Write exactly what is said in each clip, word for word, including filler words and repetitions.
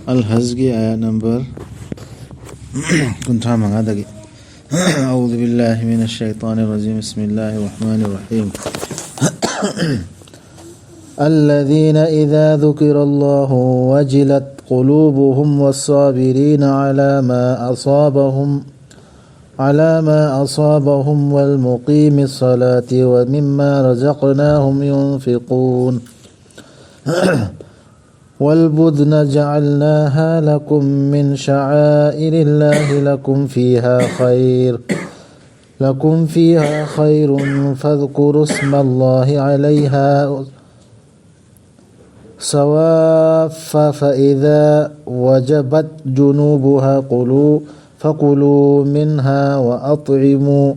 ꯑꯜ ꯍꯖꯒꯤ ꯑꯥꯌꯥꯠ ꯅꯝꯕꯔ ꯀꯨꯟꯊ꯭ꯔꯥ ꯃꯉꯥꯗꯒꯤ. أعوذ بالله من الشيطان الرجيم. بسم الله الرحمن الرحيم. الذين إذا ذكر الله وجلت قلوبهم والصابرين على ما أصابهم على ما أصابهم والمقيم الصلاة ومما رزقناهم ينفقون. والبدن جعلناها لكم من شعائر الله لكم فيها خير لكم فيها خير فاذكروا اسم الله عليها صواف فإذا وجبت جنوبها قلوا فكلوا منها وأطعموا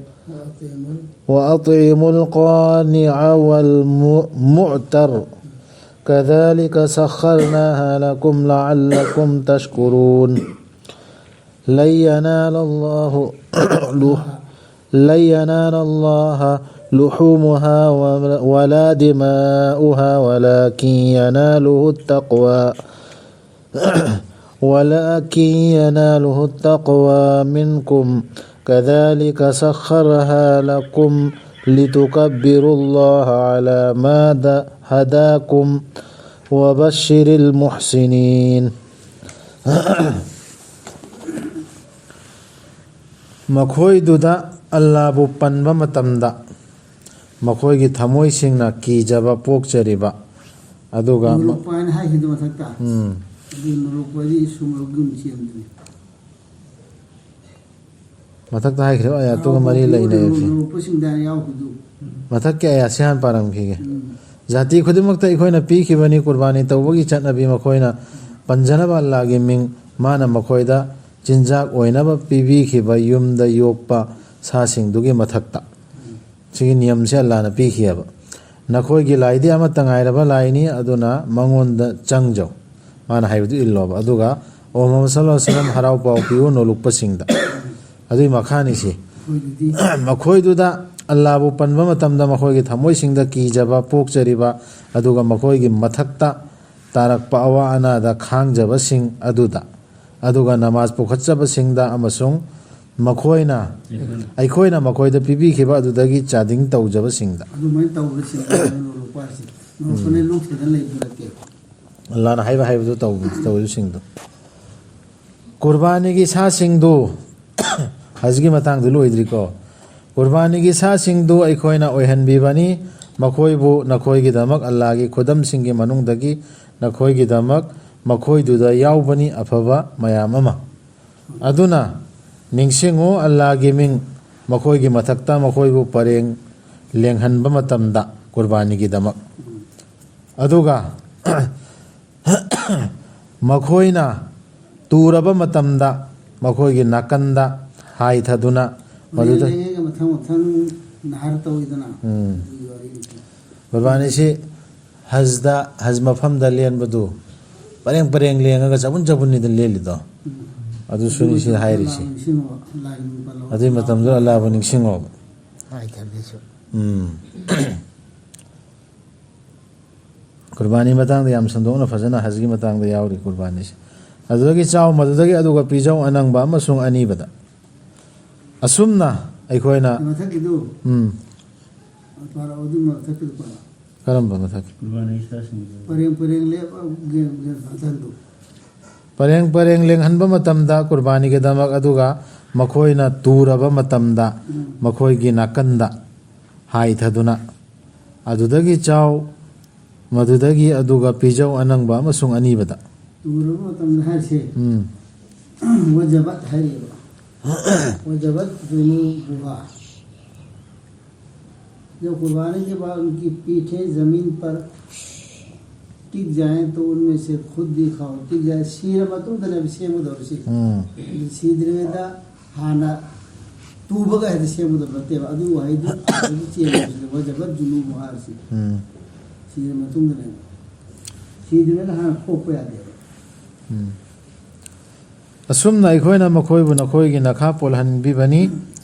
وأطعموا القانع والمعتر كذلك سخرناها لكم لعلكم تشكرون. لن ينال الله لن ينال الله لحومها ولا دماؤها ولكن يناله التقوى ولكن يناله التقوى منكم كذلك سخرها لكم لتكبروا الله على ما هداكم وبشر المحسنين. ꯃꯈꯣꯏꯗꯨꯗ ꯑꯜꯂꯥꯕꯨ ꯄꯟꯕ ꯃꯇꯝꯗ ꯃꯈꯣꯏꯒꯤ ꯊꯃꯣꯏꯁꯤꯡꯅ ꯀꯤꯖꯕ ꯄꯣꯛꯆꯔꯤꯕ, ꯑꯗꯨꯒ ꯅꯣꯂꯨꯛꯄ ꯍꯥꯏꯅ ꯍꯥꯏꯈꯤꯗꯣ ꯃꯊꯛꯇ. ꯎꯝ. ꯑꯗꯨ ꯅꯣꯂꯨꯛꯄ ꯍꯥꯏꯗꯤ ꯏꯁꯨ ꯃꯔꯨꯞꯀꯤ ꯃꯆꯦ ꯑꯃꯗꯨꯅꯤ. ꯃꯊꯛꯇ ꯍꯥꯏꯈ꯭ꯔꯤꯕ ꯑꯥꯌꯥꯠꯇꯨꯒ ꯃꯔꯤ ꯂꯩꯅꯩ ꯑꯁꯤ. ꯅꯣꯂꯨꯛꯄꯁꯤꯡꯗ ꯌꯥꯎꯈꯤꯗꯨ. ꯃꯊꯛꯀꯤ ꯑꯥꯌꯥꯠꯁꯤ ꯍꯥꯟꯅ ꯄꯥꯔꯝꯈꯤꯒꯦ. ꯎꯝ. ꯖꯥꯇꯤ ꯈꯨꯗꯤꯡꯃꯛꯇ ꯑꯩꯈꯣꯏꯅ ꯄꯤꯈꯤꯕꯅꯤ ꯀꯨꯔꯕꯥꯅꯤ ꯇꯧꯕꯒꯤ ꯆꯠꯅꯕꯤ, ꯃꯈꯣꯏꯅ ꯄꯟꯖꯅꯕ ꯑꯜꯂꯥꯒꯤ ꯃꯤꯡ, ꯃꯥꯅ ꯃꯈꯣꯏꯗ ꯆꯤꯟꯖꯥꯛ ꯑꯣꯏꯅꯕ ꯄꯤꯕꯤꯈꯤꯕ ꯌꯨꯝꯗ ꯌꯣꯛꯄ ꯁꯥꯁꯤꯡꯗꯨꯒꯤ ꯃꯊꯛꯇ꯫ ꯁꯤꯒꯤ ꯅꯤꯌꯝꯁꯦ ꯑꯜꯂꯥꯅ ꯄꯤꯈꯤꯑꯕ꯫ "ꯅꯈꯣꯏꯒꯤ ꯂꯥꯏꯗꯤ ꯑꯃꯠꯇ ꯉꯥꯏꯔꯕ ꯂꯥꯏꯅꯤ, ꯑꯗꯨꯅ ꯃꯉꯣꯟꯗ ꯆꯪꯖꯧ", ꯃꯥꯅ ꯍꯥꯏꯕꯗꯨ ꯏꯜꯂꯣꯕ꯫ ꯑꯗꯨꯒ "ꯑꯣ ꯃꯨꯍꯝꯃꯗ ꯁꯜꯂꯜꯂꯥꯍꯨ ꯑꯂꯥꯏꯍꯤ ꯋꯥꯁꯜꯂꯝ, ꯍꯔꯥꯎ ꯄꯥꯎ ꯄꯤꯌꯨ ꯅꯣꯂꯨꯛꯄꯁꯤꯡꯗ"꯫ ꯑꯗꯨꯒꯤ ꯃꯈꯥꯅꯤ ꯁꯤ꯫ ꯃꯈꯣꯏꯗꯨꯗ ꯑꯜꯂꯥꯕꯨ ꯄꯟꯕ ꯃꯇꯝꯗ ꯃꯈꯣꯏꯒꯤ ꯊꯃꯣꯏꯁꯤꯡꯗ ꯀꯤꯖꯕ ꯄꯣꯛꯆꯔꯤꯕ, ꯑꯗꯨꯒ ꯃꯈꯣꯏꯒꯤ ꯃꯊꯛꯇ ꯇꯥꯔꯛꯄ ꯑꯋꯥ ꯑꯅꯥꯗ ꯈꯥꯡꯖꯕꯁꯤꯡ ꯑꯗꯨꯗ, ꯑꯗꯨꯒ ꯅꯃꯥꯖ ꯄꯨꯈꯠꯆꯕꯁꯤꯡꯗ ꯑꯃꯁꯨꯡ ꯃꯈꯣꯏꯅ, ꯑꯩꯈꯣꯏꯅ ꯃꯈꯣꯏꯗ ꯄꯤꯕꯤꯈꯤꯕ ꯑꯗꯨꯗꯒꯤ ꯆꯥꯗꯤꯡ ꯇꯧꯖꯕꯁꯤꯡꯗ꯫ ꯑꯗꯨꯃꯥꯏꯅ ꯇꯧꯕꯁꯤꯡꯗꯣ ꯂꯣꯛꯄ ꯍꯥꯏꯁꯦ ꯅꯣꯛꯄꯅꯦ, ꯂꯣꯛꯇꯗꯅ ꯂꯩꯕ ꯅꯠꯇꯦ꯫ ꯑꯜꯂꯥꯅ ꯍꯥꯏꯕ ꯍꯥꯏꯕꯗꯨ ꯇꯧꯕ, ꯇꯧꯔꯤꯕꯁꯤꯡꯗꯣ꯫ ꯀꯨꯔꯕꯥꯅꯤꯒꯤ ꯁꯥꯁꯤꯡꯗꯨ, ꯍꯖꯒꯤ ꯃꯇꯥꯡꯗꯨ ꯂꯣꯏꯗ꯭ꯔꯤꯀꯣ꯫ ꯀꯨꯔꯕꯥꯅꯤꯒꯤ ꯁꯥꯁꯤꯡꯗꯨ ꯑꯩꯈꯣꯏꯅ ꯑꯣꯏꯍꯟꯕꯤꯕꯅꯤ, ꯃꯈꯣꯏꯕꯨ ꯅꯈꯣꯏꯒꯤꯗꯃꯛ ꯑꯜꯂꯥꯒꯤ ꯈꯨꯗꯝꯁꯤꯡꯒꯤ ꯃꯅꯨꯡꯗꯒꯤ ꯅꯈꯣꯏꯒꯤꯗꯃꯛ ꯃꯈꯣꯏꯗꯨꯗ ꯌꯥꯎꯕꯅꯤ ꯑꯐꯕ ꯃꯌꯥꯝ ꯑꯃ꯫ ꯑꯗꯨꯅ ꯅꯤꯡꯁꯤꯡꯉꯨ ꯑꯜꯂꯥꯒꯤ ꯃꯤꯡ, ꯃꯈꯣꯏꯒꯤ ꯃꯊꯛꯇ ꯃꯈꯣꯏꯕꯨ ꯄꯔꯦꯡ ꯂꯦꯡꯍꯟꯕ ꯃꯇꯝꯗ ꯀꯨꯔꯕꯥꯅꯤꯒꯤꯗꯃꯛ꯫ ꯑꯗꯨꯒ ꯃꯈꯣꯏꯅ ꯇꯨꯔꯕ ꯃꯇꯝꯗ ꯃꯈꯣꯏꯒꯤ ꯅꯥꯀꯟꯗ ꯍꯥꯏꯊꯗꯨꯅ ꯃꯗꯨꯗ ꯂꯦꯡꯉꯒ ꯃꯊꯪ ꯃꯊꯪ ꯅꯍꯔ ꯇꯧꯋꯤꯗꯅ꯫ ꯎꯝ꯫ ꯑꯗꯨꯒꯤ ꯋꯥꯔꯤꯅꯤ꯫ ꯀꯨꯔꯕꯥꯅꯤꯁꯤ ꯍꯖꯗ, ꯍꯖ ꯃꯐꯝꯗ ꯂꯦꯟꯕꯗꯨ ꯄꯔꯦꯡ ꯄꯔꯦꯡ ꯂꯦꯡꯉꯒ ꯆꯕꯨꯟ ꯆꯕꯨꯟꯅꯤꯗ ꯂꯦꯜꯂꯤꯗꯣ꯫ ꯑꯗꯨꯁꯨꯅꯤ ꯁꯤ ꯍꯥꯏꯔꯤꯁꯤ꯫ ꯅꯤꯡꯁꯤꯡꯉꯣ, ꯂꯥꯏ ꯅꯤꯡꯕ ꯂꯧ-, ꯑꯗꯨꯒꯤ ꯃꯇꯝꯗꯨꯗ ꯑꯜꯂꯥꯕꯨ ꯅꯤꯡꯁꯤꯡꯉꯣꯕ꯫ ꯍꯥꯏꯊꯕꯤꯁꯨ꯫ ꯎꯝ꯫ ꯀꯨꯔꯕꯥꯅꯤ ꯃꯇꯥꯡꯗ ꯌꯥꯝ ꯁꯟꯗꯣꯛꯅ ꯐꯖꯅ ꯍꯖꯒꯤ ꯃꯇꯥꯡꯗ ꯌꯥꯎꯔꯤ ꯀꯨꯔꯕꯥꯅꯤꯁꯦ꯫ ꯑꯗꯨꯗꯒꯤ ꯆꯥꯎ ꯃꯗꯨꯗꯒꯤ, ꯑꯗꯨꯒ ꯄꯤꯖꯧ ꯑꯅꯪꯕ ꯑꯃꯁꯨꯡ ꯑꯅꯤꯕꯗ꯫ ꯑꯁꯨꯝꯅ ꯑꯩꯈꯣꯏꯅ ꯃꯊꯛꯀꯤꯗꯨ꯫ ꯎꯝ꯫ ꯄꯥꯔꯛꯑꯣ, ꯑꯗꯨ ꯃꯊꯛꯀꯤꯗꯨ ꯄꯥꯔꯛꯑꯣ꯫ ꯀꯔꯝꯕ ꯃꯊꯛꯀꯤ? ꯀꯨꯔꯕꯥꯅꯤ ꯁꯥꯁꯤꯡꯗꯨ꯫ ꯄꯔꯦꯡ ꯄꯔꯦꯡ ꯂꯦꯞ-, ꯒꯦ-, ꯒꯦ-, ꯃꯊꯛꯇꯨ꯫ ꯄꯔꯦꯡ ꯄꯔꯦꯡ ꯂꯦꯡꯍꯟꯕ ꯃꯇꯝꯗ ꯀꯨꯔꯕꯥꯅꯤꯒꯤꯗꯃꯛ, ꯑꯗꯨꯒ ꯃꯈꯣꯏꯅ ꯇꯨꯔꯕ ꯃꯇꯝꯗ ꯎꯝ꯫ ꯃꯈꯣꯏꯒꯤ ꯅꯥꯀꯟꯗ ꯍꯥꯏꯊꯗꯨꯅ꯫ ꯑꯗꯨꯗꯒꯤ ꯆꯥꯎ, ꯃꯗꯨꯗꯒꯤ ꯑꯗꯨꯒ ꯄꯤꯖꯧ ꯑꯅꯪꯕ ꯑꯃꯁꯨꯡ ꯑꯅꯤꯕꯗ꯫ ꯇꯨꯔꯕ ꯃꯇꯝꯗ ꯍꯥꯏꯁꯦ, ꯎꯝ꯫ ꯋꯖꯕꯠ ꯍꯥꯏꯔꯤꯕ꯫ ꯋꯖꯕꯠ ꯖꯨꯅꯨꯕꯨꯍꯥ꯫ जब कुर्बानी के बाद उनकी पीठें ज़मीन पर टिक जाएं तो उनमें से खुद दिखाओ, टिक जाए, ꯁꯤꯔ ꯃꯇꯨꯡꯗꯅꯦꯕ ꯁꯦꯝꯒꯗꯧꯔꯤꯁꯤ꯫ ꯎꯝ꯫ ꯑꯗꯨ ꯁꯤꯗ꯭ꯔꯤꯉꯩꯗ ꯍꯥꯟꯅ ꯇꯨꯕꯒ ꯍꯦꯛꯇ ꯁꯦꯝꯒꯗꯕ ꯅꯠꯇꯦꯕ꯫ ꯑꯗꯨꯒꯤ ꯋꯥꯍꯩꯗꯨ ꯑꯗꯨꯗꯒꯤ ꯆꯦꯟꯕꯁꯤꯗ ꯋꯖꯕꯠ ꯖꯨꯅꯨꯕꯨ ꯍꯥꯏꯔꯤꯁꯤ꯫ ꯎꯝ꯫ ꯁꯤꯔ ꯃꯇꯨꯡꯗꯅꯦꯕ꯫ ꯁꯤꯗ꯭ꯔꯤꯉꯩꯗ ꯍꯥꯟꯅ ꯈꯣꯛꯄ ꯌꯥꯗꯦꯕ꯫ ꯎꯝ꯫ ꯑꯁꯨꯝꯅ ꯑꯩꯈꯣꯏꯅ ꯃꯈꯣꯏꯕꯨ ꯅꯈꯣꯏꯒꯤ ꯅꯈꯥ ꯄꯣꯜꯍꯟꯕꯤꯕꯅꯤ,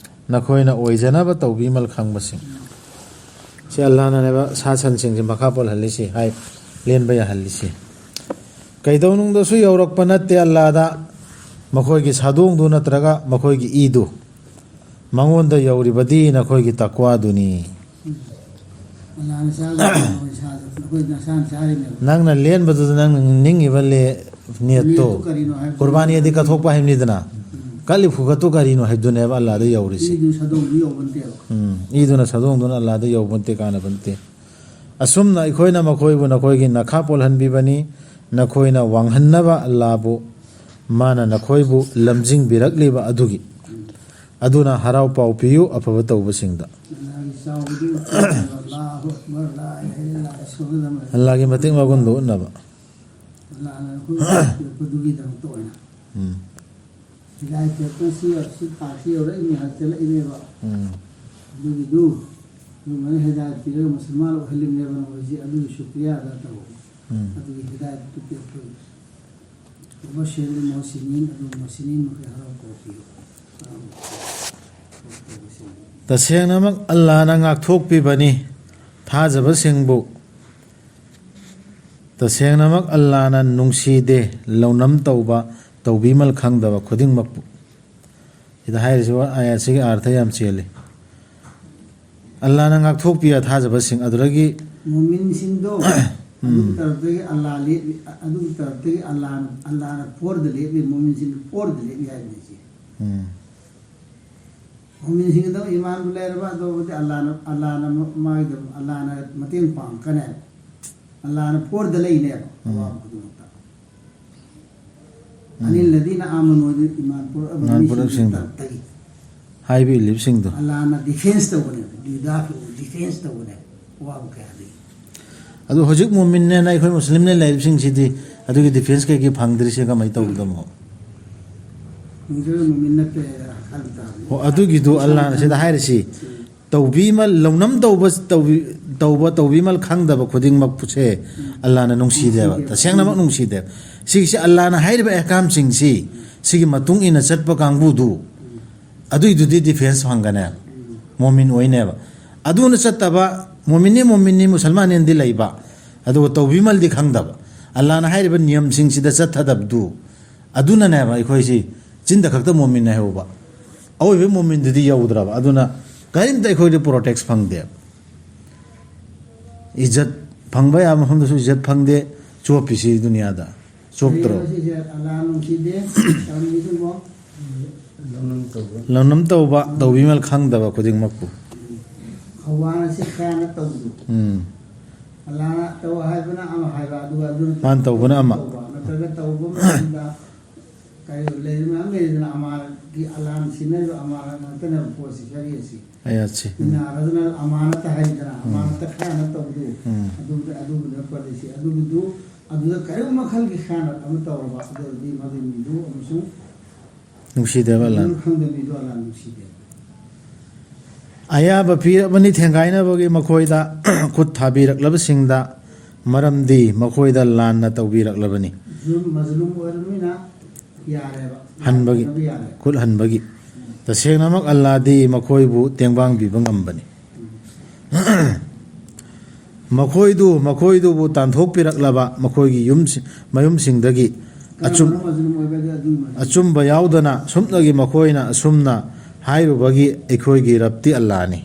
ꯅꯈꯣꯏꯅ ꯑꯣꯏꯖꯅꯕ ꯇꯧꯕꯤꯃꯜ ꯈꯪꯕꯁꯤꯡ꯫ ꯁꯤ ꯑꯜꯂꯥꯅꯅꯦꯕ ꯁꯥ ꯁꯟꯁꯤꯡꯁꯤ ꯃꯈꯥ ꯄꯣꯜꯍꯜꯂꯤꯁꯤ, ꯍꯥꯏ, ꯂꯦꯟꯕ ꯌꯥꯍꯜꯂꯤꯁꯤ꯫ ꯀꯩꯗꯧꯅꯨꯡꯗꯁꯨ ꯌꯧꯔꯛꯄ ꯅꯠꯇꯦ ꯑꯜꯂꯥꯗ ꯃꯈꯣꯏꯒꯤ ꯁꯥꯗꯣꯡꯗꯨ ꯅꯠꯇ꯭ꯔꯒ ꯃꯈꯣꯏꯒꯤ ꯏꯗꯨ꯫ ꯃꯉꯣꯟꯗ ꯌꯧꯔꯤꯕꯗꯤ ꯅꯈꯣꯏꯒꯤ ꯇꯛꯋꯥꯗꯨꯅꯤ꯫ ꯑꯜꯂꯥꯅ ꯆꯥꯕꯗꯨ ꯅꯈꯣꯏ ꯏꯁꯥꯗ, ꯅꯈꯣꯏ ꯅꯁꯥꯅ ꯆꯥꯔꯤꯅꯦꯕ꯫ ꯅꯪꯅ ꯂꯦꯟꯕꯗꯨꯗ ꯅꯪꯅ ꯅꯤꯡꯉꯤꯕ ꯂꯦ-, ꯅꯤꯌꯠꯇꯣ꯫ ꯅꯤꯌꯠꯇꯨ ꯀꯔꯤꯅꯣ ꯍꯥꯏꯕꯗꯨ ꯀꯨꯔꯕꯥꯅꯤ ꯑꯗꯤ ꯀꯠꯊꯣꯛꯄ ꯍꯥꯏꯕꯅꯤꯗꯅ꯫ ꯎꯝ꯫ ꯀꯠꯂꯤ ꯐꯨꯈꯠꯇꯨ ꯀꯔꯤꯅꯣ ꯍꯥꯏꯕꯗꯨꯅꯦꯕ ꯑꯜꯂꯥꯗ ꯌꯧꯔꯤꯁꯦ꯫ ꯏꯗꯨ ꯁꯥꯗꯣꯡꯗꯨ ꯌꯧꯕ ꯅꯠꯇꯦꯕ꯫ ꯎꯝ, ꯏꯗꯨꯅ ꯁꯥꯗꯣꯡꯗꯨꯅ ꯑꯜꯂꯥꯗ ꯌꯧꯕ ꯅꯠꯇꯦ, ꯀꯥꯟꯅꯕ ꯅꯠꯇꯦ꯫ ꯑꯁꯨꯝꯅ ꯑꯩꯈꯣꯏꯅ ꯃꯈꯣꯏꯕꯨ ꯅꯈꯣꯏꯒꯤ ꯅꯈꯥ ꯄꯣꯜꯍꯟꯕꯤꯕꯅꯤ, ꯅꯈꯣꯏꯅ ꯋꯥꯡꯍꯟꯅꯕ ꯑꯜꯂꯥꯕꯨ, ꯃꯥꯅ ꯅꯈꯣꯏꯕꯨ ꯂꯝꯖꯤꯡꯕꯤꯔꯛꯂꯤꯕ ꯑꯗꯨꯒꯤ꯫ ꯑꯗꯨꯅ ꯍꯔꯥꯎ ꯄꯥꯎ ꯄꯤꯌꯨ ꯑꯐꯕ ꯇꯧꯕꯁꯤꯡꯗ꯫ ꯑꯜꯂꯥꯒꯤ ꯆꯥꯎꯕꯗꯨ ꯎꯠꯅꯕ, ꯑꯜꯂꯥꯍꯨ ꯑꯛꯕꯔ, ꯂꯥ ꯏꯂꯥꯍ ꯏꯜꯂꯜꯂꯥꯍ, ꯑꯁꯣꯏꯗꯅ ꯑꯜꯂꯥꯒꯤ ꯃꯇꯤꯛ ꯃꯒꯨꯟꯗꯨ ꯎꯠꯅꯕ꯫ ꯑꯜꯂꯥꯅ ꯑꯩꯈꯣꯏ ꯄꯤꯔꯛꯄꯗꯨꯒꯤꯗꯃꯛꯇ ꯑꯣꯏꯅ꯫ ꯎꯝ꯫ ꯍꯤꯗꯥꯌꯠ ꯄꯤꯔꯛꯄ ꯁꯤ, ꯁꯤ ꯊꯥꯛꯁꯤ ꯌꯧꯔꯛꯏꯅꯦ ꯍꯥꯏꯅ ꯆꯠꯂꯛꯏꯅꯦꯕ꯫ ꯎꯝ꯫ ꯑꯗꯨꯒꯤꯗꯨ, ꯑꯗꯨꯃꯥꯏꯅ ꯍꯤꯗꯥꯌꯠ ꯄꯤꯔꯒ ꯃꯨꯁꯜꯃꯥꯟ ꯑꯣꯏꯍꯜꯂꯤꯕꯅꯦꯕ ꯅꯈꯣꯏꯁꯤ, ꯑꯗꯨꯒꯤ ꯁꯨꯀ꯭ꯔꯤꯌꯥ ꯑꯗꯥ ꯇꯧꯕ꯫ ꯎꯝ꯫ ꯑꯗꯨꯒꯤ ꯍꯤꯗꯥꯌꯠꯇꯨ ꯄꯤꯔꯛꯄꯒꯤ꯫ ꯃꯨꯍꯁꯤꯅꯤꯟ, ꯑꯗꯨ ꯃꯨꯍꯁꯤꯅꯤꯟ ꯃꯈꯩ ꯍꯔꯥꯎ ꯄꯥꯎ ꯄꯤꯌꯨ꯫ ꯍꯔꯥꯎ ꯄꯥꯎ ꯄꯤꯌꯨ꯫ ꯇꯁꯦꯡꯅꯃꯛ ꯑꯜꯂꯥꯅ ꯉꯥꯛꯊꯣꯛꯄꯤꯕꯅꯤ ꯊꯥꯖꯕꯁꯤꯡꯕꯨ꯫ ꯇꯁꯦꯡꯅꯃꯛ ꯑꯜꯂꯥꯅ ꯅꯨꯡꯁꯤꯗꯦ ꯂꯧꯅꯝ ꯇꯧꯕ, ꯇꯧꯕꯤꯃꯜ ꯈꯪꯗꯕ ꯈꯨꯗꯤꯡꯃꯛꯄꯨ꯫ ꯁꯤꯗ ꯍꯥꯏꯔꯤꯁꯤ ꯑꯥꯌꯥꯠꯁꯤꯒꯤ ꯑꯥꯔꯊ ꯌꯥꯝ ꯆꯦꯜꯂꯤ꯫ ꯑꯜꯂꯥꯅ ꯉꯥꯛꯊꯣꯛꯄꯤꯌꯨ ꯊꯥꯖꯕꯁꯤꯡ ꯑꯗꯨꯗꯒꯤ꯫ ꯃꯨꯃꯤꯟꯁꯤꯡꯗꯣ ꯎꯝ꯫ ꯑꯗꯨꯒꯤ ꯇꯔꯞꯇꯒꯤ ꯑꯜꯂꯥ ꯂꯦꯞꯂꯤ, ꯑꯗꯨꯒꯤ ꯇꯔꯞꯇꯒꯤ ꯑꯜꯂꯥꯅ, ꯑꯜꯂꯥꯅ ꯐꯣꯔꯗ ꯂꯦꯞꯂꯤ, ꯃꯨꯃꯤꯟꯁꯤꯡꯗꯣ ꯐꯣꯔꯗ ꯂꯦꯞꯂꯤ ꯍꯥꯏꯕꯅꯤ ꯁꯤ꯫ ꯎꯝ꯫ ꯃꯨꯃꯤꯟꯁꯤꯡꯗꯣ ꯏꯃꯥꯟꯗꯨ ꯂꯩꯔꯕ ꯑꯗꯨꯕꯨꯗꯤ ꯑꯜꯂꯥꯅ, ꯑꯜꯂꯥꯅ ꯃꯥꯒꯤꯗꯃꯛ, ꯑꯜꯂꯥꯅ ꯃꯇꯦꯡ ꯄꯥꯡꯉꯛꯀꯅꯦꯕ꯫ ꯑꯜꯂꯥꯅ ꯐꯣꯔꯗ ꯂꯩꯅꯦꯕ ꯎꯝ꯫ ꯑꯋꯥꯕ ꯈꯨꯗꯤꯡꯃꯛꯇ꯫ ꯎꯝ꯫ ꯑꯅꯤꯜ ꯂꯗꯤꯅ ꯑꯥꯃꯅꯨ ꯑꯗꯨ ꯏꯃꯥꯟ ꯄꯨꯔꯛꯑꯕ ꯏꯃꯥꯟ ꯃꯤꯁꯤꯡꯒꯤ ꯄꯨꯔꯛꯑꯕꯁꯤꯡꯗꯣ꯫ ꯇꯔꯞꯇꯒꯤ꯫ ꯍꯥꯏꯕ ꯏꯜꯂꯤꯕꯁꯤꯡꯗꯣ꯫ ꯑꯜꯂꯥꯅ ꯗꯤꯐꯦꯟꯁ ꯇꯧꯕꯅꯦꯕ, ꯌꯨꯗꯥꯐꯤꯎ ꯗꯤꯐꯦꯟꯁ ꯇꯧꯕꯅꯦꯕ ꯑꯋꯥꯕ ꯀꯌꯥꯗꯒꯤ꯫ ꯑꯗꯨ ꯍꯧꯖꯤꯛ ꯃꯨꯃꯤꯟꯅꯦꯅ ꯑꯩꯈꯣꯏ ꯃꯨꯁꯂꯤꯝꯅ ꯂꯩꯔꯤꯕꯁꯤꯡꯁꯤꯗꯤ ꯑꯗꯨꯒꯤ ꯗꯤꯐꯦꯟꯁ ꯀꯩꯀꯩ ꯐꯪꯗ꯭ꯔꯤꯁꯦ ꯀꯃꯥꯏꯅ ꯇꯧꯕꯗꯅꯣ? ꯃꯨꯁꯂꯤꯝ ꯃꯨꯃꯤꯟ ꯅꯠꯇꯦ ꯍꯥꯏꯅ ꯈꯜꯂꯨ ꯇꯥꯕꯅꯤ꯫ ꯑꯣ, ꯑꯗꯨꯒꯤꯗꯨ ꯑꯜꯂꯥꯅ ꯁꯤꯗ ꯍꯥꯏꯔꯤꯁꯤ꯫ ꯎꯝ꯫ ꯇꯧꯕꯤꯃꯜ, ꯂꯧꯅꯝ ꯇꯧꯕ, ꯇꯧꯕꯤ-, ꯇꯧꯕ, ꯇꯧꯕꯤꯃꯜ ꯈꯪꯗꯕ ꯈꯨꯗꯤꯡꯃꯛꯁꯦ ꯎꯝ꯫ ꯑꯜꯂꯥꯅ ꯅꯨꯡꯁꯤꯗꯦꯕ, ꯅꯨꯡꯁꯤꯗꯦꯕ꯫ ꯇꯁꯦꯡꯅꯃꯛ ꯎꯝ꯫ ꯅꯨꯡꯁꯤꯗꯦꯕ꯫ ꯁꯤꯒꯤꯁꯦ ꯑꯜꯂꯥꯅ ꯍꯥꯏꯔꯤꯕ ꯑꯍꯀꯥꯝꯁꯤꯡꯁꯤ, ꯎꯝ꯫ ꯁꯤꯒꯤ ꯃꯇꯨꯡ ꯏꯟꯅ ꯆꯠꯄ ꯀꯥꯡꯕꯨꯗꯨ, ꯎꯝ꯫ ꯑꯗꯨꯏꯗꯨꯗꯤ ꯗꯤꯐꯦꯟꯁ ꯐꯪꯒꯅꯦꯕ, ꯎꯝ꯫ ꯃꯣꯃꯤꯟ ꯑꯣꯏꯅꯦꯕ꯫ ꯑꯗꯨꯅ ꯆꯠꯇꯕ, ꯃꯣꯃꯤꯟꯅꯤ, ꯃꯣꯃꯤꯟꯅꯤ, ꯃꯨꯁꯜꯃꯥꯟꯅꯦꯅꯗꯤ ꯂꯩꯕ, ꯑꯗꯨꯒ ꯇꯧꯕꯤꯃꯜꯗꯤ ꯈꯪꯗꯕ, ꯑꯜꯂꯥꯅ ꯍꯥꯏꯔꯤꯕ ꯅꯤꯌꯝꯁꯤꯡꯁꯤꯗ ꯆꯠꯊꯗꯕꯗꯨ, ꯑꯗꯨꯅꯅꯦꯕ ꯑꯩꯈꯣꯏꯁꯤ ꯆꯤꯟꯗ ꯈꯛꯇ ꯃꯣꯃꯤꯟ ꯍꯥꯏꯍꯧꯕ, ꯑꯑꯣꯏꯕ ꯃꯣꯃꯤꯟꯗꯨꯗꯤ ꯌꯧꯗ꯭ꯔꯕ꯫ ꯑꯗꯨꯅ ꯀꯔꯤꯝꯇ ꯑꯩꯈꯣꯏꯗꯤ ꯄ꯭ꯔꯣꯇꯦꯛꯁ ꯐꯪꯗꯦꯕ꯫ ꯏꯖꯠ ꯐꯪꯕ ꯌꯥꯕ ꯃꯐꯝꯗꯁꯨ ꯏꯖꯠ ꯐꯪꯗꯦ꯫ ꯆꯣꯞꯄꯤꯁꯤ ꯗꯨꯅꯤꯌꯥꯗ ꯆꯣꯞꯇ꯭ꯔꯣ? ꯂꯩꯔꯤꯕꯁꯤꯡꯁꯦ ꯑꯜꯂꯥ ꯅꯨꯡꯁꯤꯗꯦ, ꯇꯧꯔꯤꯕꯁꯤꯡꯕꯣ꯫ ꯂꯧꯅꯝ ꯇꯧꯕ꯫ ꯂꯧꯅꯝ ꯇꯧꯕ, ꯇꯧꯕꯤꯃꯜ ꯈꯪꯗꯕ ꯈꯨꯗꯤꯡꯃꯛꯄꯨ꯫ ꯈꯋꯥꯅ ꯁꯤ ꯈꯌꯥꯅ ꯇꯧꯕꯗꯨ꯫ ꯎꯝ꯫ ꯑꯜꯂꯥꯅ ꯇꯧ ꯍꯥꯏꯕꯅ ꯑꯃ ꯍꯥꯏꯕ, ꯑꯗꯨꯒ ꯑꯗꯨꯅ ꯃꯥꯅ ꯇꯧꯕꯅ ꯑꯃ꯫ ꯇꯧꯕ, ꯅꯠꯇ꯭ꯔꯒ ꯇꯧꯕ ꯃꯇꯝꯗ ꯀꯔꯤ ꯂꯩꯔꯤ ꯃꯌꯥꯝ ꯂꯩꯔꯤꯗꯅ, ꯑꯃꯥꯔꯒꯤ ꯑꯜꯂꯥꯅ ꯁꯤꯟꯅꯔꯤꯕ ꯑꯃꯥꯔ ꯉꯥꯛꯇꯅꯦꯕ ꯄꯣꯠꯁꯤ, ꯁꯔꯤꯌꯠꯁꯤ꯫ ꯑꯌꯥꯠꯁꯤ꯫ ꯎꯝ꯫ ꯏꯟꯅ ꯑꯔꯗꯅ ꯑꯃꯥꯅꯠꯇ ꯍꯥꯏꯗꯅ, ꯎꯝ꯫ ꯑꯃꯥꯅꯠꯇ ꯈꯌꯥꯅ ꯇꯧꯕꯗꯨ, ꯎꯝ꯫ ꯑꯗꯨꯗ, ꯑꯗꯨꯒꯨꯝꯕ ꯄꯣꯂꯤꯁꯤ꯫ ꯑꯗꯨꯒꯤꯗꯨ, ꯑꯗꯨꯗ ꯀꯔꯤꯒꯨꯝꯕ ꯃꯈꯜꯒꯤ ꯈꯌꯥꯅ ꯑꯃ ꯇꯧꯔꯕ, ꯑꯗꯨ ꯑꯣꯏꯔꯗꯤ ꯃꯗꯨꯒꯤ ꯃꯤꯗꯨ ꯑꯃꯁꯨꯡ ꯅꯨꯡꯁꯤꯗꯦꯕ ꯑꯜꯂꯥꯅ꯫ ꯈꯪꯗꯕ ꯃꯤꯗꯨ ꯑꯜꯂꯥꯅ ꯅꯨꯡꯁꯤꯗꯦ꯫ ꯑꯌꯥꯕ ꯄꯤꯔꯕꯅꯤ ꯊꯦꯡꯒꯥꯏꯅꯕꯒꯤ ꯃꯈꯣꯏꯗ, ꯈꯨꯠ ꯊꯥꯕꯤꯔꯛꯂꯕꯁꯤꯡꯗ, ꯃꯔꯝꯗꯤ ꯃꯈꯣꯏꯗ ꯂꯥꯟꯅ ꯇꯧꯕꯤꯔꯛꯂꯕꯅꯤ꯫ ꯖꯨꯜ-, ꯃꯖꯂꯨꯝ ꯑꯣꯏꯔꯕꯅꯤꯅ ꯌꯥꯔꯦꯕ꯫ ꯍꯟꯕꯒꯤ, ꯌꯥꯔꯦ꯫ ꯈꯨꯠ ꯍꯟꯕꯒꯤ꯫ ꯇꯁꯦꯡꯅꯃꯛ ꯑꯜꯂꯥꯗꯤ ꯃꯈꯣꯏꯕꯨ ꯇꯦꯡꯕꯥꯡꯕꯤꯕ ꯉꯝꯕꯅꯤ꯫ ꯃꯈꯣꯏꯗꯨ, ꯃꯈꯣꯏꯗꯨꯕꯨ ꯇꯥꯟꯊꯣꯛꯄꯤꯔꯛꯂꯕ ꯃꯈꯣꯏꯒꯤ ꯌꯨꯝꯁꯤ-, ꯃꯌꯨꯝꯁꯤꯡꯗꯒꯤ ꯑꯆꯨꯝ-, ꯀꯔꯝꯕꯅꯣ ꯃꯖꯂꯨꯝ ꯑꯣꯏꯕꯗꯤ ꯑꯗꯨꯒꯤ ꯃꯖꯂꯨꯝ? ꯑꯆꯨꯝꯕ ꯌꯥꯎꯗꯅ ꯁꯨꯞꯅꯒꯤ ꯃꯈꯣꯏꯅ ꯑꯁꯨꯝꯅ ꯍꯥꯏꯔꯨꯕꯒꯤ ꯑꯩꯈꯣꯏꯒꯤ ꯔꯕꯇꯤ ꯑꯜꯂꯥꯅꯤ꯫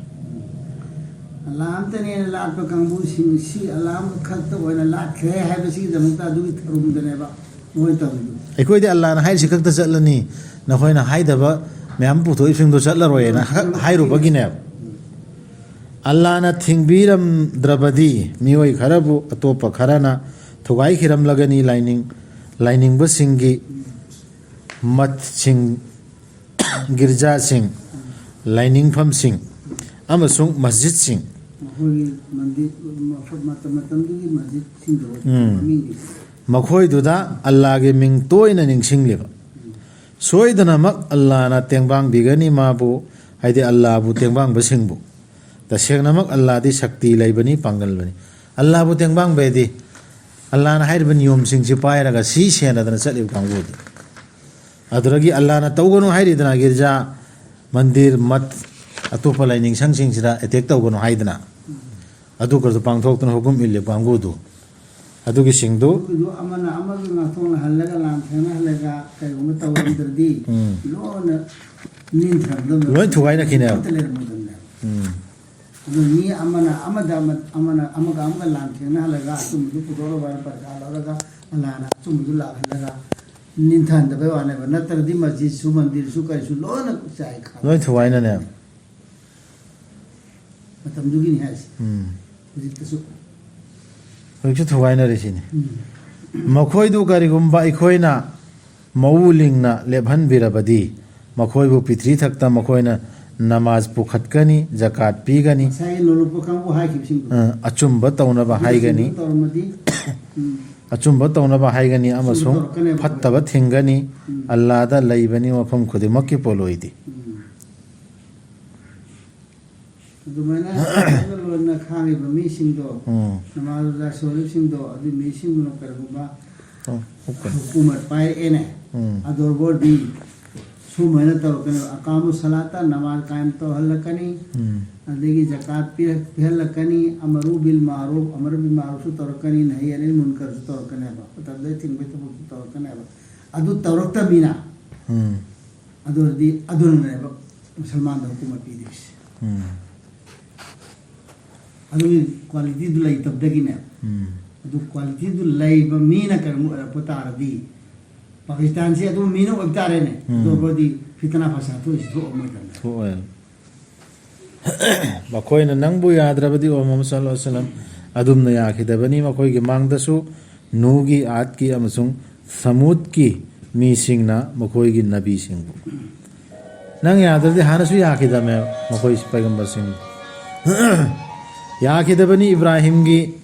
ꯑꯜꯂꯥ ꯑꯝꯇꯅꯦꯅ ꯂꯥꯠꯄ ꯀꯥꯡꯕꯨꯁꯤꯡ ꯁꯤ ꯑꯜꯂꯥ ꯑꯃꯈꯛꯇ ꯑꯣꯏꯅ ꯂꯥꯠꯈ꯭ꯔꯦ ꯍꯥꯏꯕꯁꯤꯒꯤꯗꯃꯛꯇ ꯑꯗꯨꯒꯤ ꯊꯧꯔꯝꯗꯅꯦꯕ ꯃꯣꯏ ꯇꯧꯔꯤꯗꯨ꯫ ꯑꯩꯈꯣꯏꯗꯤ ꯑꯜꯂꯥꯅ ꯍꯥꯏꯔꯤꯁꯤ ꯈꯛꯇ ꯆꯠꯂꯅꯤ, ꯅꯈꯣꯏꯅ ꯍꯥꯏꯗꯕ ꯃꯌꯥꯝ ꯄꯨꯊꯣꯛꯏꯕꯁꯤꯡꯗꯣ ꯆꯠꯂꯔꯣꯏꯅ ꯍꯥ-, ꯍꯥꯏꯔꯨꯕꯒꯤꯅꯦꯕ꯫ ꯑꯜꯂꯥꯅ ꯊꯤꯡꯕꯤꯔꯝꯗ꯭ꯔꯕꯗꯤ ꯃꯤꯑꯣꯏ ꯈꯔꯕꯨ ꯑꯇꯣꯞꯄ ꯈꯔꯅ ꯊꯨꯒꯥꯏꯈꯤꯔꯝꯂꯒꯅꯤ꯫ ꯂꯥꯏꯅꯤꯡ-, ꯂꯥꯏꯅꯤꯡꯕꯁꯤꯡꯒꯤ ꯃꯠꯁꯤꯡ, ꯒꯤꯔꯖꯥꯁꯤꯡ, ꯂꯥꯏꯅꯤꯡꯐꯝꯁꯤꯡ ꯑꯃꯁꯨꯡ ꯃꯁꯖꯤꯗꯁꯤꯡ꯫ ꯃꯈꯣꯏꯒꯤ ꯃꯟꯗꯤꯔ, ꯃꯐꯝ, ꯃꯇꯝ ꯃꯇꯝꯗꯨꯒꯤ ꯃꯁꯖꯤꯗꯁꯤꯡꯗꯣ ꯎꯝ꯫ ꯃꯃꯤꯡꯗꯤ꯫ ꯃꯈꯣꯏꯗꯨꯗ ꯑꯜꯂꯥꯒꯤ ꯃꯤꯡ ꯇꯣꯏꯅ ꯅꯤꯡꯁꯤꯡꯂꯤꯕ꯫ ꯁꯣꯏꯗꯅꯃꯛ ꯑꯜꯂꯥꯅ ꯇꯦꯡꯕꯥꯡꯕꯤꯒꯅꯤ ꯃꯥꯕꯨ, ꯍꯥꯏꯗꯤ ꯑꯜꯂꯥꯕꯨ ꯇꯦꯡꯕꯥꯡꯕꯁꯤꯡꯕꯨ꯫ ꯇꯁꯦꯡꯅꯃꯛ ꯑꯜꯂꯥꯗꯤ ꯁꯛꯇꯤ ꯂꯩꯕꯅꯤ, ꯄꯥꯡꯒꯜꯕꯅꯤ꯫ ꯑꯜꯂꯥꯕꯨ ꯇꯦꯡꯕꯥꯡꯕ ꯍꯥꯏꯗꯤ ꯑꯜꯂꯥꯅ ꯍꯥꯏꯔꯤꯕ ꯅꯤꯌꯣꯝꯁꯤꯡꯁꯤ ꯄꯥꯏꯔꯒ ꯁꯤ ꯁꯦꯟꯅꯗꯅ ꯆꯠꯂꯤꯕ ꯀꯥꯡꯕꯨꯗꯤ꯫ ꯑꯗꯨꯗꯒꯤ ꯑꯜꯂꯥꯅ ꯇꯧꯒꯅꯨ ꯍꯥꯏꯔꯤꯗꯅ, ꯒꯤꯔꯖꯥ, ꯃꯟꯗꯤꯔ, ꯃꯠ, ꯑꯇꯣꯞꯄ ꯂꯥꯏꯅꯤꯡ ꯁꯪꯁꯤꯡꯁꯤꯗ ꯑꯦꯇꯦꯛ ꯇꯧꯒꯅꯨ ꯍꯥꯏꯗꯅ꯫ ꯑꯗꯨ ꯈꯔꯁꯨ ꯄꯥꯡꯊꯣꯛꯇꯅ ꯍꯨꯀꯨꯝ ꯏꯜꯂꯤꯕ ꯀꯥꯡꯕꯨꯗꯨ꯫ ꯑꯗꯨꯒꯤꯁꯤꯡꯗꯨ ꯑꯗꯨꯒꯤꯗꯨ ꯑꯃꯅ ꯑꯃꯒꯤ ꯉꯥꯛꯊꯣꯛꯅꯍꯜꯂꯒ, ꯂꯥꯟ ꯊꯦꯡꯅꯍꯜꯂꯒ, ꯀꯩꯒꯨꯝꯕ ꯇꯧꯔꯝꯗ꯭ꯔꯗꯤ, ꯎꯝ꯫ ꯂꯣꯏꯅ ꯅꯤꯡꯊꯔꯝꯗꯕꯅꯦꯕ꯫ ꯂꯣꯏ ꯊꯨꯒꯥꯏꯅꯈꯤꯅꯦꯕ꯫ ꯑꯃꯠꯇ ꯂꯩꯔꯝꯃꯣꯏꯗꯕꯅꯦꯕ꯫ ꯎꯝ꯫ ꯑꯗꯨ ꯃꯤ ꯑꯃꯅ ꯑꯃꯗ ꯑꯃ-, ꯑꯃꯅ ꯑꯃꯒ ꯑꯃꯒ ꯂꯥꯟ ꯊꯦꯡꯅꯍꯜꯂꯒ, ꯑꯆꯨꯝꯕꯗꯨ ꯄꯨꯊꯣꯛꯅꯕ ꯍꯥꯏꯅ ꯄꯔꯤꯈꯥ ꯂꯧꯔꯒ, ꯑꯂꯥꯅ ꯑꯆꯨꯝꯕꯗꯨ ꯂꯥꯛꯍꯜꯂꯒ ꯅꯤꯡꯊꯍꯟꯗꯕꯩ ꯋꯥꯅꯦꯕ꯫ ꯅꯠꯇ꯭ꯔꯗꯤ ꯃꯁꯖꯤꯠꯁꯨ, ꯃꯟꯗꯤꯔꯁꯨ, ꯀꯔꯤꯁꯨ ꯂꯣꯏꯅ ꯆꯥꯏꯈꯥꯏ꯫ ꯂꯣꯏ ꯊꯨꯒꯥꯏꯅꯅꯦ꯫ ꯃꯇꯝꯗꯨꯒꯤꯅꯤ ꯍꯥꯏꯁꯦ꯫ ꯎꯝ꯫ ꯍꯧꯖꯤꯛꯇꯁꯨ꯫ ꯍꯧꯖꯤꯛꯁꯨ ꯊꯨꯒꯥꯏꯅꯔꯤꯁꯤꯅꯤ꯫ ꯎꯝ꯫ ꯃꯈꯣꯏꯗꯨ ꯀꯔꯤꯒꯨꯝꯕ ꯑꯩꯈꯣꯏꯅ ꯃꯎ ꯂꯤꯡꯅ ꯂꯦꯞꯍꯟꯕꯤꯔꯕꯗꯤ, ꯃꯈꯣꯏꯕꯨ ꯄꯤꯊ꯭ꯔꯤ ꯊꯛꯇ ꯃꯈꯣꯏꯅ ꯅꯃꯥꯖ ꯄꯨꯈꯠꯀꯅꯤ, ꯖꯀꯥꯠ ꯄꯤꯒꯅꯤ, ꯉꯁꯥꯏꯒꯤ ꯅꯣꯂꯨꯛꯄ ꯀꯥꯡꯕꯨ ꯍꯥꯏꯈꯤꯕꯁꯤꯡꯗꯣ꯫ ꯑ, ꯑꯆꯨꯝꯕ ꯇꯧꯅꯕ ꯑꯗꯨꯒ ꯍꯥꯏꯒꯅꯤ꯫ ꯆꯨꯝꯕ ꯇꯧꯔꯝꯃꯗꯤ, ꯎꯝ꯫ ꯑꯆꯨꯝꯕ ꯇꯧꯅꯕ ꯍꯥꯏꯒꯅꯤ ꯑꯃꯁꯨꯡ ꯇꯧꯔꯛꯀꯅꯦꯕ꯫ ꯐꯠꯇꯕ ꯊꯤꯡꯒꯅꯤ꯫ ꯎꯝ꯫ ꯑꯜꯂꯥꯗ ꯂꯩꯕꯅꯤ ꯃꯐꯝ ꯈꯨꯗꯤꯡꯃꯛꯀꯤ ꯄꯣꯠꯂꯣꯏꯗꯤ꯫ ꯎꯝ꯫ ꯑꯗꯨꯃꯥꯏꯅ ꯂꯣꯟꯅ ꯈꯥꯡꯉꯤꯕ ꯃꯤꯁꯤꯡꯗꯣ, ꯎꯝ꯫ ꯅꯃꯥꯖ ꯔꯣꯖꯥ ꯁꯣꯜꯂꯤꯕꯁꯤꯡꯗꯣ, ꯑꯗꯨ ꯃꯤꯁꯤꯡꯗꯨꯅ ꯀꯔꯤꯒꯨꯝꯕ ꯎꯝ, ꯍꯨꯀꯨꯝ꯫ ꯍꯨꯀꯨꯃꯠ ꯄꯥꯏꯔꯛꯑꯦꯅꯦ, ꯎꯝ꯫ ꯑꯗꯨ ꯑꯣꯏꯔꯗꯤ ꯁꯨꯃꯥꯏꯅ ꯇꯧꯔꯛꯀꯅꯤ, ꯑꯀꯥꯃꯨ ꯁꯂꯥꯇ, ꯅꯃꯥꯖ ꯀꯥꯏꯝ ꯇꯧꯍꯜꯂꯛꯀꯅꯤ, ꯎꯝ꯫ ꯑꯗꯒꯤ ꯖꯀꯥꯠ ꯄꯤꯔꯛ-, ꯄꯤꯍꯜꯂꯛꯀꯅꯤ, ꯑꯃꯔꯨ ꯕꯤꯜ ꯃꯥꯔꯨꯐ, ꯑꯃꯔꯨ ꯕꯤꯜ ꯃꯥꯔꯨꯐꯁꯨ ꯇꯧꯔꯛꯀꯅꯤ, ꯅꯍꯤ ꯑꯅꯤꯜ ꯃꯨꯟꯀꯔꯁꯨ ꯇꯧꯔꯛꯀꯅꯦꯕ, ꯐꯠꯇꯕꯗ ꯊꯤꯡꯕꯒꯤ ꯊꯕꯛꯁꯨ ꯇꯧꯔꯛꯀꯅꯦꯕ꯫ ꯑꯗꯨ ꯇꯧꯔꯛꯇꯕꯅꯤꯅ, ꯎꯝ꯫ ꯑꯗꯨ ꯑꯣꯏꯔꯗꯤ ꯑꯗꯨꯅꯅꯦꯕ ꯃꯨꯁꯜꯃꯥꯟꯗ ꯍꯨꯀꯨꯃꯠ ꯄꯤꯗꯣꯏꯁꯦ꯫ ꯎꯝ꯫ ꯑꯗꯨꯒꯤ ꯀ꯭ꯋꯥꯂꯤꯇꯤꯗꯨ ꯂꯩꯇꯕꯗꯒꯤꯅꯦ꯫ ꯎꯝ꯫ ꯑꯗꯨ ꯀ꯭ꯋꯥꯂꯤꯇꯤꯗꯨ ꯂꯩꯕ ꯃꯤꯅ ꯀꯩꯅꯣ ꯑꯣꯏꯔꯛꯄ ꯇꯥꯔꯗꯤ, ꯄꯥꯀꯤꯁꯇꯥꯟꯁꯤ ꯑꯗꯨꯝ ꯃꯤꯅ ꯑꯣꯏꯕ ꯇꯥꯔꯦꯅꯦ꯫ ꯎꯝ꯫ ꯑꯗꯨ ꯑꯣꯏꯔꯗꯤ ꯐꯤꯇꯅꯥ ꯐꯁꯥꯗ ꯊꯣꯛꯏꯁꯤ ꯊꯣꯛꯑꯝꯃꯣꯏꯗꯕꯅꯦ꯫ ꯊꯣꯛꯑꯣꯏ꯫ ꯃꯈꯣꯏꯅ ꯅꯪꯕꯨ ꯌꯥꯗ꯭ꯔꯕꯗꯤ, ꯑꯣ ꯃꯨꯍꯝꯃꯗ ꯁꯜꯂꯜꯂꯥꯍꯨ ꯑꯂꯩꯍꯤ ꯋꯁꯜꯂꯝ, ꯑꯗꯨꯝꯅ ꯌꯥꯈꯤꯗꯕꯅꯤ꯫ ꯃꯈꯣꯏꯒꯤ ꯃꯥꯡꯗꯁꯨ ꯅꯨꯍꯒꯤ, ꯑꯥꯗꯀꯤ ꯑꯃꯁꯨꯡ ꯁꯃꯨꯗꯀꯤ ꯃꯤꯁꯤꯡꯅ ꯃꯈꯣꯏꯒꯤ ꯅꯕꯤꯁꯤꯡꯕꯨ꯫ ꯅꯪ ꯌꯥꯗ꯭ꯔꯗꯤ ꯍꯥꯟꯅꯁꯨ ꯌꯥꯈꯤꯗꯕꯅꯦ ꯃꯈꯣꯏ ꯄꯩꯒꯝꯕꯔꯁꯤꯡ꯫ ꯌꯥꯈꯤꯗꯕꯅꯤ ꯏꯕ꯭ꯔꯥꯍꯤꯝꯒꯤ,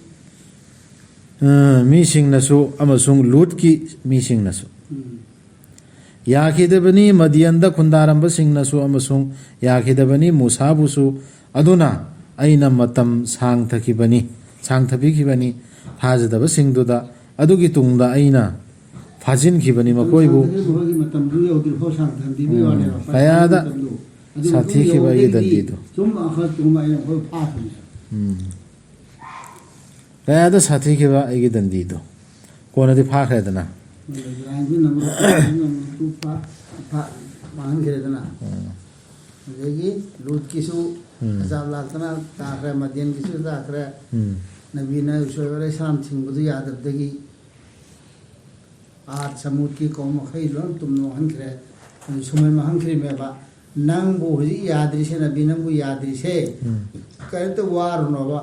ꯑ, ꯃꯤꯁꯤꯡꯅꯁꯨ ꯑꯃꯁꯨꯡ ꯂꯨꯠꯀꯤ ꯃꯤꯁꯤꯡꯅꯁꯨ꯫ ꯎꯝ꯫ ꯌꯥꯈꯤꯗꯕꯅꯤ ꯃꯗꯤꯌꯟꯗ ꯈꯨꯟꯗꯥꯔꯝꯕꯁꯤꯡꯅꯁꯨ ꯑꯃꯁꯨꯡ ꯌꯥꯈꯤꯗꯕꯅꯤ ꯃꯨꯁꯥꯕꯨꯁꯨ꯫ ꯑꯗꯨꯅ ꯑꯩꯅ ꯃꯇꯝ ꯁꯥꯡꯊꯈꯤꯕꯅꯤ, ꯁꯥꯡꯊꯕꯤꯈꯤꯕꯅꯤ ꯊꯥꯖꯗꯕꯁꯤꯡꯗꯨꯗ꯫ ꯑꯗꯨꯒꯤ ꯇꯨꯡꯗ ꯑꯩꯅ ꯐꯥꯖꯤꯟꯈꯤꯕꯅꯤ ꯃꯈꯣꯏꯕꯨ꯫ ꯃꯇꯝ ꯁꯥꯡꯊꯈꯤꯕ ꯃꯈꯣꯏꯒꯤ ꯃꯇꯝꯗꯨ ꯌꯧꯗ꯭ꯔꯤꯐꯥꯎ ꯁꯥꯡꯊꯍꯟꯕꯤꯕꯒꯤ ꯎꯝ, ꯋꯥꯅꯦꯕ꯫ ꯀꯌꯥꯗ ꯃꯇꯝꯗꯨ꯫ ꯑꯗꯨ ꯃꯇꯨꯡ ꯁꯥꯊꯤꯈꯤꯕ ꯑꯩꯒꯤ ꯌꯧꯕꯗꯒꯤꯗꯤ ꯗꯟꯗꯤꯗꯨ꯫ ꯁꯨꯝ ꯑꯈ-, ꯁꯨꯝ ꯑꯩꯅ ꯑꯩꯈꯣꯏ ꯐꯥꯈꯤꯕꯅꯦ꯫ ꯎꯝ꯫ ꯀꯌꯥꯗ ꯁꯥꯊꯤꯈꯤꯕ ꯑꯩꯒꯤ ꯗꯟꯗꯤꯗꯣ ꯀꯣꯟꯅꯗꯤ ꯐꯥꯈ꯭ꯔꯦꯗꯅ꯫ ꯏꯕ꯭ꯔꯥꯍꯤꯝꯒꯤ ꯅꯃꯔꯨꯗ ꯅꯃꯔꯨꯗ ꯐꯥ-, ꯐꯥ-, ꯃꯥꯡꯍꯟꯈ꯭ꯔꯦꯗꯅ꯫ ꯎꯝ. ꯑꯗꯒꯤ ꯂꯨꯠꯀꯤꯁꯨ ꯎꯝ. ꯑꯖꯥꯕ ꯂꯥꯛꯇꯅ ꯇꯥꯈ꯭ꯔꯦ, ꯃꯗꯤꯌꯟꯒꯤꯁꯨ ꯇꯥꯈ꯭ꯔꯦ꯫ ꯎꯝ. ꯅꯕꯤꯅ ꯁꯣꯏꯕ ꯏꯁꯂꯥꯝ ꯊꯤꯡꯕꯗꯨ ꯌꯥꯗꯕꯗꯒꯤ ꯑꯥꯗ ꯁꯃꯨꯗꯀꯤ ꯀꯧꯝ ꯃꯈꯩ ꯂꯣꯏ ꯇꯨꯝ ꯃꯥꯡꯍꯟꯈ꯭ꯔꯦ꯫ ꯑꯗꯨ ꯁꯨꯃꯥꯏ ꯃꯥꯡꯍꯟꯈ꯭ꯔꯤꯃꯦꯕ꯫ ꯅꯪꯕꯨ ꯍꯧꯖꯤꯛ ꯌꯥꯗ꯭ꯔꯤꯁꯦ, ꯅꯕꯤ, ꯅꯪꯕꯨ ꯌꯥꯗ꯭ꯔꯤꯁꯦ꯫ ꯎꯝ. ꯀꯔꯤꯝꯇ ꯋꯥꯔꯨꯅꯣꯕ꯫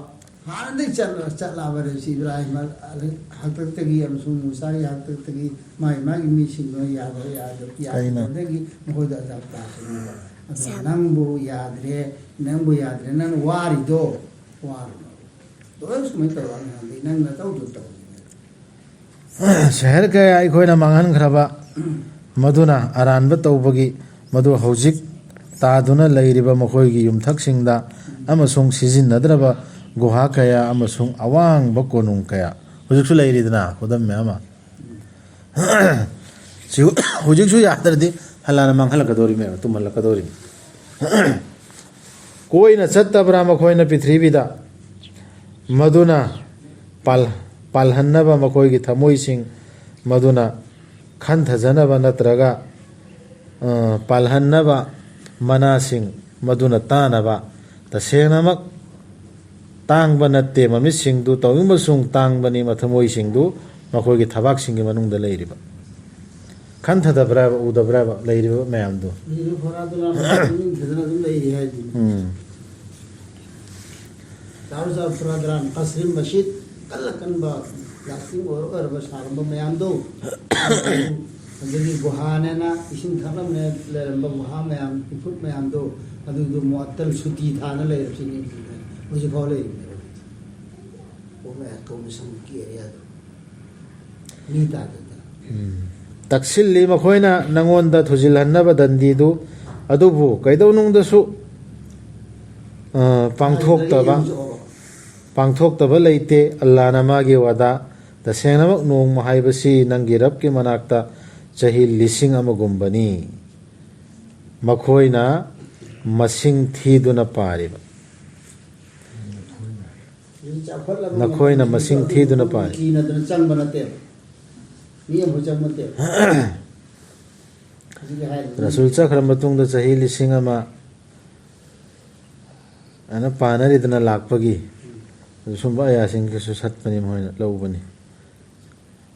ꯍꯥꯟꯅꯗꯒꯤ ꯆꯠꯂ-, ꯆꯠꯂꯛꯑꯕꯅꯦ ꯁꯤ ꯏꯕ꯭ꯔꯥꯍꯤꯝ ꯑꯜ-, ꯑꯜ-, ꯍꯥꯛꯇꯛꯇꯒꯤ ꯑꯃꯁꯨꯡ ꯃꯨꯁꯥꯒꯤ ꯍꯥꯛꯇꯛꯇꯒꯤ ꯃꯥꯒꯤ, ꯃꯥꯒꯤ ꯃꯤꯁꯤꯡꯗꯨꯅ ꯌꯥꯗꯕ, ꯌꯥꯗꯕ, ꯀꯩꯅꯣ? ꯌꯥꯗꯕꯗꯒꯤ ꯃꯈꯣꯏꯗ ꯑꯖꯥꯕ ꯇꯥꯔꯛꯄꯅꯦꯕ꯫ ꯑꯗꯨꯅ ꯁꯦꯝ꯫ ꯅꯪꯕꯨ ꯌꯥꯗ꯭ꯔꯦ, ꯅꯪꯕꯨ ꯌꯥꯗ꯭ꯔꯦ, ꯅꯪ ꯋꯥꯔꯤꯗꯣ ꯋꯥꯔꯨꯅꯣ꯫ ꯂꯣꯏ ꯁꯨꯃꯥꯏꯅ ꯇꯧꯔꯛꯑꯅꯤ ꯍꯥꯏꯕꯗꯤ ꯅꯪ ꯅꯇꯧꯗꯣ ꯇꯧꯔꯤꯅꯦ꯫ ꯁꯍꯔ ꯀꯌꯥ ꯑꯩꯈꯣꯏꯅ ꯃꯥꯡꯍꯟꯈ꯭ꯔꯕ, ꯃꯗꯨꯅ ꯑꯔꯥꯟꯕ ꯇꯧꯕꯒꯤ, ꯃꯗꯨ ꯍꯧꯖꯤꯛ ꯇꯥꯗꯨꯅ ꯂꯩꯔꯤꯕ ꯃꯈꯣꯏꯒꯤ ꯌꯨꯝꯊꯛꯁꯤꯡꯗ ꯑꯃꯁꯨꯡ ꯁꯤꯖꯤꯟꯅꯗ꯭ꯔꯕ ꯒꯨꯍꯥ ꯀꯌꯥ ꯑꯃꯁꯨꯡ ꯑꯋꯥꯡꯕ ꯀꯣꯅꯨꯡ ꯀꯌꯥ ꯍꯧꯖꯤꯛꯁꯨ ꯂꯩꯔꯤꯗꯅ, ꯈꯨꯗꯝ ꯃꯌꯥꯝ ꯑꯃ꯫ ꯁꯤ ꯍꯧꯖꯤꯛꯁꯨ ꯌꯥꯗ꯭ꯔꯗꯤ ꯑꯜꯂꯥꯅ ꯃꯥꯡꯍꯜꯂꯛꯀꯗꯧꯔꯤꯃꯦꯕ, ꯇꯨꯝꯍꯜꯂꯛꯀꯗꯧꯔꯤꯃꯤ꯫ ꯀꯣꯏꯅ ꯆꯠꯇꯕ꯭ꯔꯥ ꯃꯈꯣꯏꯅ ꯄ꯭ꯔꯤꯊꯤꯕꯤꯗ? ꯃꯗꯨꯅ ꯄꯥꯜ-, ꯄꯥꯜꯍꯟꯅꯕ ꯃꯈꯣꯏꯒꯤ ꯊꯃꯣꯏꯁꯤꯡ, ꯃꯗꯨꯅ ꯈꯟꯊꯖꯅꯕ ꯅꯠꯇ꯭ꯔꯒ, ꯑ, ꯄꯥꯜꯍꯟꯅꯕ ꯃꯅꯥꯁꯤꯡ, ꯃꯗꯨꯅ ꯇꯥꯅꯕ꯫ ꯇꯁꯦꯡꯅꯃꯛ ꯇꯥꯡꯕ ꯅꯠꯇꯦ ꯃꯃꯤꯠꯁꯤꯡꯗꯨ, ꯇꯧꯅꯤꯡꯕꯁꯨ ꯇꯥꯡꯕꯅꯤ ꯃꯊꯃꯣꯏꯁꯤꯡꯗꯨ, ꯃꯈꯣꯏꯒꯤ ꯊꯕꯥꯛꯁꯤꯡꯒꯤ ꯃꯅꯨꯡꯗ ꯂꯩꯔꯤꯕ꯫ ꯈꯟꯊꯗꯕ꯭ꯔꯕ, ꯎꯗꯕ꯭ꯔꯕ ꯂꯩꯔꯤꯕ ꯃꯌꯥꯝꯗꯣ? ꯂꯩꯔꯤꯕ ꯐꯣꯔꯥꯗꯨꯅ ꯃꯅꯤꯡ ꯊꯤꯗꯅ ꯑꯗꯨꯝ ꯂꯩꯔꯤ ꯍꯥꯏꯗꯨꯅꯤ꯫ ꯎꯝ. ꯆꯥꯎꯔ ꯆꯥꯎꯔ ꯐꯣꯔꯥꯗꯨꯅ ꯀꯁꯔꯤ ꯃꯁꯖꯤꯗ ꯀꯜꯂ ꯀꯟꯕ ꯂꯥꯁꯇꯤꯡ ꯑꯣꯏꯔ ꯑꯣꯏꯔꯕ ꯁꯥꯔꯝꯕ ꯃꯌꯥꯝꯗꯣ, ꯑꯗꯒꯤ ꯒꯨꯍꯥꯅꯦꯅ ꯏꯁꯤꯡ ꯊꯛꯅꯕꯅꯦ ꯂꯩꯔꯝꯕ ꯒꯨꯍꯥ ꯃꯌꯥꯝ, ꯏꯐꯨꯠ ꯃꯌꯥꯝꯗꯣ, ꯑꯗꯨꯗꯣ ꯃꯨꯑꯠꯇꯜ ꯁꯨꯇꯤ ꯊꯥꯅ ꯂꯩꯔꯕꯁꯤꯅꯤ꯫ ꯍꯧꯖꯤꯛꯐꯥꯎ ꯂꯩꯔꯤꯕꯅꯦꯕ꯫ ꯀꯧꯃ-, ꯀꯧꯃ ꯁꯃꯨꯗ꯭ꯔꯒꯤ ꯑꯦꯔꯤꯌꯥꯗꯣ꯫ ꯃꯤ ꯇꯥꯗꯗꯅ꯫ ꯎꯝ. ꯇꯛꯁꯤꯜꯂꯤ ꯃꯈꯣꯏꯅ ꯅꯪꯉꯣꯟꯗ ꯊꯨꯖꯤꯜꯍꯟꯅꯕ ꯗꯟꯗꯤꯗꯨ, ꯑꯗꯨꯕꯨ ꯀꯩꯗꯧꯅꯨꯡꯗꯁꯨ, ꯑ, ꯄꯥꯡꯊꯣꯛꯇꯕ, ꯄꯥꯡꯊꯣꯛꯇꯕ ꯂꯩꯇꯦ꯫ ꯑꯜꯂꯥꯅ ꯃꯥꯒꯤ ꯋꯥꯗꯥ, ꯇꯁꯦꯡꯅꯃꯛ ꯅꯣꯡꯃ ꯍꯥꯏꯕꯁꯤ ꯅꯪꯒꯤ ꯔꯕꯀꯤ ꯃꯅꯥꯛꯇ ꯆꯍꯤ ꯂꯤꯁꯤꯡ ꯑꯃꯒꯨꯝꯕꯅꯤ꯫ ꯃꯈꯣꯏꯅ ꯃꯁꯤꯡ ꯊꯤꯗꯨꯅ ꯄꯥꯔꯤꯕ꯫ ꯍꯧꯖꯤꯛ ꯆꯥꯎꯈꯠꯂꯕ ꯅꯈꯣꯏꯅ ꯃꯇꯝꯁꯤꯗ ꯃꯁꯤꯡ ꯑꯗꯨꯒꯨꯝꯕ ꯊꯤꯗꯨꯅ ꯄꯥꯏ꯫ ꯀꯤꯅꯗꯅ ꯆꯪꯕ ꯅꯠꯇꯦꯕ꯫ ꯃꯤ ꯑꯃꯐꯥꯎ ꯆꯪꯕ ꯅꯠꯇꯦꯕ꯫ ꯍꯧꯖꯤꯛꯀꯤ ꯍꯥꯏꯔꯤꯕ ꯔꯁꯨꯜ ꯆꯠꯈ꯭ꯔ ꯃꯇꯨꯡꯗ ꯆꯍꯤ ꯂꯤꯁꯤꯡ ꯑꯃ ꯑꯅ ꯄꯥꯅꯔꯤꯗꯅ ꯂꯥꯛꯄꯒꯤ, ꯑꯗꯨ ꯁꯨꯝꯕ ꯑꯌꯥꯁꯤꯡꯒꯤꯁꯨ ꯁꯠꯄꯅꯤ, ꯃꯈꯣꯏꯅ ꯂꯧꯕꯅꯤ꯫